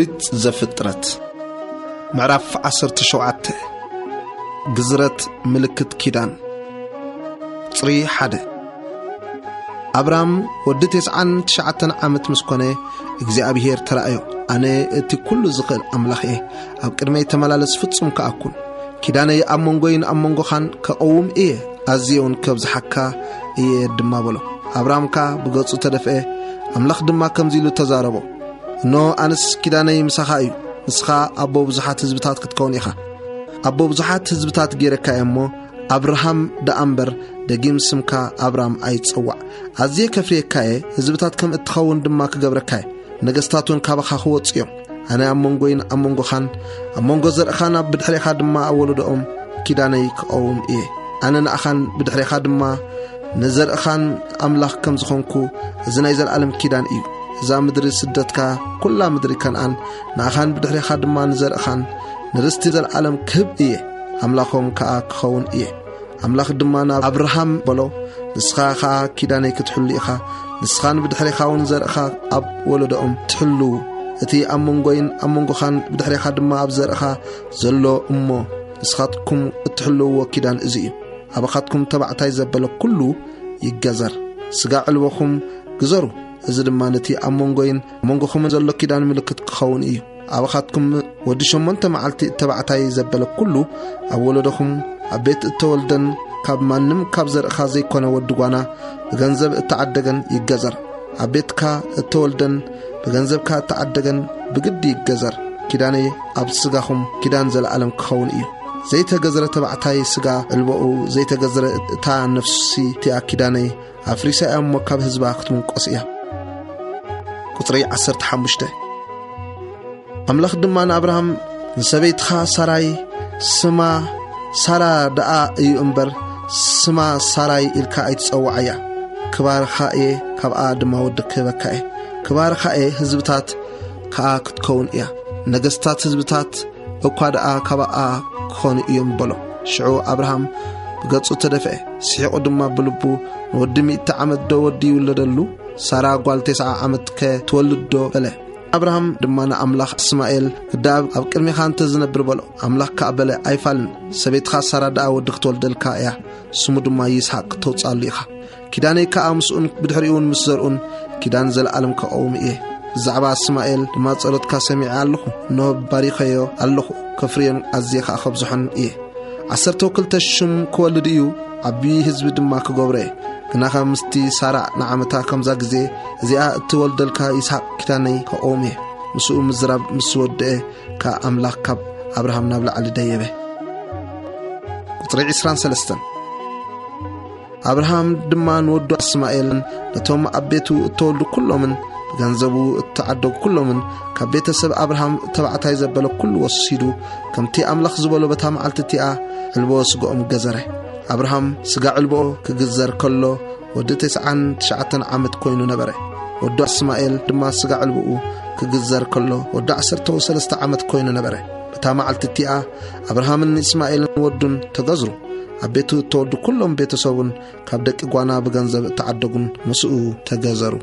ኦሪት ዘፍጥረት ምዕራፍ ዓሰርተ ሸውዓተ። ግዝረት ምልክት ኪዳን። ቁጽሪ ሓደ። ኣብራም ወዲ ተስዓን ትሽዓተን ዓመት ምስ ኮነ፣ እግዚኣብሄር ተራእዮ፣ "ኣነ እቲ ኩሉ ዝኽእል ኣምላኽ እየ፣ ኣብ ቅድመይ ተመላለስ፣ ፍጹም ከኣ ኩን። ኪዳነይ ኣብ መንጎይን ኣብ መንጎኻን ከቐውም እየ፣ ኣዝየ እውን ከብዝሓካ እየ ድማ" በሎ። ኣብራም ከኣ ብገጹ ተደፍአ፣ ኣምላኽ ድማ ከምዚ ኢሉ ተዛረቦ፣ "እኖ ኣነስ ኪዳነይ ምሳኻ እዩ፣ ንስኻ ኣቦ ብዙሓት ህዝብታት ክትከውን ኢኻ። ኣቦ ብዙሓት ህዝብታት ገይረካ እየ እሞ፣ ኣብርሃም ደኣ እምበር፣ ደጊም ስምካ ኣብራም ኣይትጸዋዕ። ኣዝየ ከፍርየካ እየ፣ ህዝብታት ከም እትኸውን ድማ ክገብረካ እየ። ነገስታት እውን ካባኻ ክወጹ እዮም። ኣነ ኣብ መንጎይን ኣብ መንጎኻን፣ ኣብ መንጎ ዘርእኻን ኣብ ብድሕሬኻ ድማ ኣብ ወለዶኦም ኪዳነይ ክቐውም እየ። ኣነ ንኣኻን ብድሕሬኻ ድማ ንዘርእኻን ኣምላኽ ከም ዝኾንኩ፣ እዚ ናይ ዘለኣለም ኪዳን እዩ። እዛ ምድሪ ስደትካ፣ ኩላ ምድሪ ከነኣን፣ ንኣኻን ብድሕሬኻ ድማ ንዘርእኻን ንርስቲ ዘለኣለም ክህብ እየ። ኣምላኾም ከኣ ክኸውን እየ።" ኣምላኽ ድማ ናብ ኣብርሃም በሎ፣ "ንስኻ ኸኣ ኪዳነይ ክትሕሉ ኢኻ፣ ንስኻን ብድሕሬኻ እውን ዘርእኻ ኣብ ወለዶኦም ትሕልዉ። እቲ ኣብ መንጎይን ኣብ መንጎኻን ብድሕሬኻ ድማ ኣብ ዘርእኻ ዘሎ እሞ ንስኻትኩም እትሕልውዎ ኪዳን እዚ እዩ። ኣባኻትኩም ተባዕታይ ዘበለ ኩሉ ይገዘር። ስጋ ዕልቦኹም ግዘሩ፣ እዚ ድማ ነቲ ኣብ መንጎይን ኣብ መንጎኹምን ዘሎ ኪዳን ምልክት ክኸውን እዩ። ኣባኻትኩም ወዲ ሸሞንተ መዓልቲ እተባዕታይ ዘበለ ኩሉ ኣብ ወለዶኹም፣ ኣብ ቤት እተወልደን ካብ ማንም ካብ ዘርእኻ ዘይኮነ ወዲ ጓና ብገንዘብ እተዓደገን ይገዘር። ኣብ ቤትካ እተወልደን ብገንዘብካ እተዓደገን ብግዲ ይገዘር። ኪዳነይ ኣብ ስጋኹም ኪዳን ዘለኣለም ክኸውን እዩ። ዘይተገዝረ ተባዕታይ ስጋ ዕልቦኡ፣ ዘይተገዝረ እታ ነፍሲ እቲኣ ኪዳነይ ኣፍሪሳ እያ እሞ ካብ ህዝባ ክትምንቆስ እያ።" ቁጽሪ ዓሰርተ ሓሙሽተ። ኣምላኽ ድማ ንኣብርሃም፣ "ንሰበይትኻ ሳራይ ስማ ሳራ ደኣ እዩ እምበር፣ ስማ ሳራይ ኢልካ ኣይትጸውዓያ። ክባርኻ እየ፣ ካብኣ ድማ ወዲ ክህበካ እየ። ክባርኻ እየ፣ ህዝብታት ከኣ ክትከውን እያ። ነገስታት ህዝብታት እኳ ደኣ ካብኣ ክኾኑ እዮም" በሎ። ሽዑ ኣብርሃም ብገጹ ተደፍአ፣ ስሒቑ ድማ ብልቡ፣ "ንወዲ ሚእቲ ዓመት ዶ ወዲ ይውለደሉ? ሳራ ጓል ተስዓ ዓመት ከ ትወልድ ዶ?" በለ። ኣብርሃም ድማ ንኣምላኽ፣ "እስማኤል ግዳ ኣብ ቅድሜኻ እንተ ዝነብር" በሎ። ኣምላኽ ከኣ በለ፣ "ኣይፋልን፣ ሰበይትኻ ሳራ ደኣ ወዲ ክትወልደልካ እያ፣ ስሙ ድማ ይስሓቅ ክተውጽኣሉ ኢኻ። ኪዳነይ ከኣ ምስኡን ብድሕሪኡን ምስ ዘርኡን ኪዳን ዘለኣለም ከቐውም እየ። ብዛዕባ እስማኤል ድማ ጸሎትካ ሰሚዐ ኣለኹ፣ እንሆ ባሪኸዮ ኣለኹ፣ ከፍርዮን ኣዝየ ከኣ ከብዝሖን እየ። ዓሰርተ ክልተ ሽም ክወልድ እዩ፣ ዓቢ ህዝቢ ድማ ክገብሮ እየ። ግናኸ ምስቲ ሳራ ንዓመታ ከምዛ ግዜ እዚኣ እትወልደልካ ይስሓቅ ኪዳነይ ከቐውም እየ።" ምስኡ ምዝራብ ምስ ወድአ ከኣ ኣምላኽ ካብ ኣብርሃም ናብ ላዕሊ ደየበ። ቁጽሪ ዕስራን ሰለስተን። ኣብርሃም ድማ ንወዱ እስማኤልን ነቶም ኣብ ቤቱ እተወልዱ ኩሎምን ብገንዘቡ እተዓደጉ ኩሎምን ካብ ቤተሰብ ኣብርሃም ተባዕታይ ዘበለ ኩሉ ወሲዱ፣ ከምቲ ኣምላኽ ዝበሎ በታ መዓልቲ እቲኣ ዕልቦ ስጋኦም ገዘረ። ኣብርሃም ስጋ ዕልቦ ክግዘር ከሎ ወዲ ተስዓን ትሽዓተን ዓመት ኮይኑ ነበረ። ወዱ እስማኤል ድማ ስጋ ዕልቦኡ ክግዘር ከሎ ወዲ ዓሰርተ ሰለስተ ዓመት ኮይኑ ነበረ። በታ መዓልቲ እቲኣ ኣብርሃምን እስማኤልን ወዱን ተገዝሩ። ኣብ ቤቱ እተወልዱ ኩሎም ቤተሰቡን ካብ ደቂ ጓና ብገንዘብ እተዓደጉን ምስኡ ተገዘሩ።